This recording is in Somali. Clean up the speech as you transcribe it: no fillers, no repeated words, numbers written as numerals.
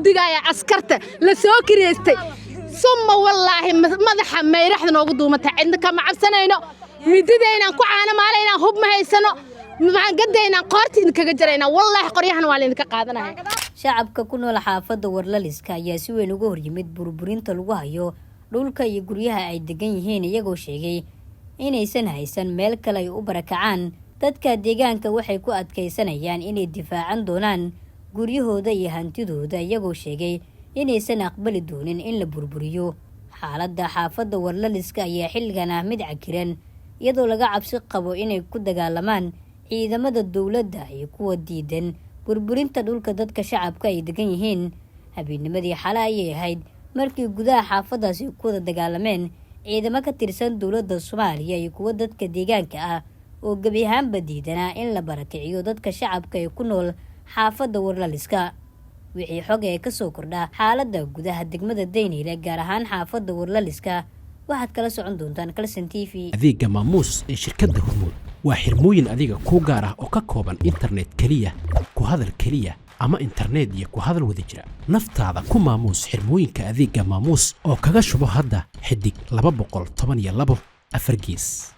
Digayaa askarta la soo kireystay. Summa wallaahi, madaxa mayraxda noogu duumata. Cidna kama cabsanayno. Mididaynaan ku caano maalaynaan, hub ma haysano. Maangadaynaan qoorta idinkaga jaraynaa. Wallaahi, qoryahan waa laydinka qaadanaya. Shacabka ku nool xaafadda Warlaliska ayaa si weyn uga horyimid burburinta lagu hayo dhulka iyo guryaha ay degan yihiin, iyagoo sheegay inaysan haysan meel kale ay u barakacaan. Dadka deegaanka waxay ku adkaysanayaan inay difaacan doonaan guryahooda iyo hantidooda, iyagoo sheegay inaysan aqbali doonin in la burburiyo. Xaaladda xaafadda Warlaliska ayaa xilligan ah mid cakiran, iyadoo laga cabsi qabo inay ku dagaalamaan ciidamada dowladda iyo kuwa diidan burburinta dhulka dadka shacabka ay degan yihiin. Habeennimadii xale ayay ahayd markii gudaha xaafaddaasi ku wada dagaalameen ciidamo ka tirsan dowladda Soomaaliya iyo kuwa dadka deegaanka ah oo gebi ahaanba diidanaa in la barakiciyo dadka shacabka ee ku nool xaafadda Warlaliska. Wixii xog ee kasoo kordha xaaladda gudaha degmada Dayniile, gaar ahaan xaafadda Warlaliska, waxaad kala socon doontaan Kalson TV. Adeegga Maamuus ee shirkadda Hormuud waa xirmooyin adiga kuu gaar ah oo ka kooban internet keliya, ku hadal keliya ama internet iyo ku hadal wada jira. Naftaada ku maamuus xirmooyinka adeegga Maamuus oo kaga shubo hadda *212 4 gees.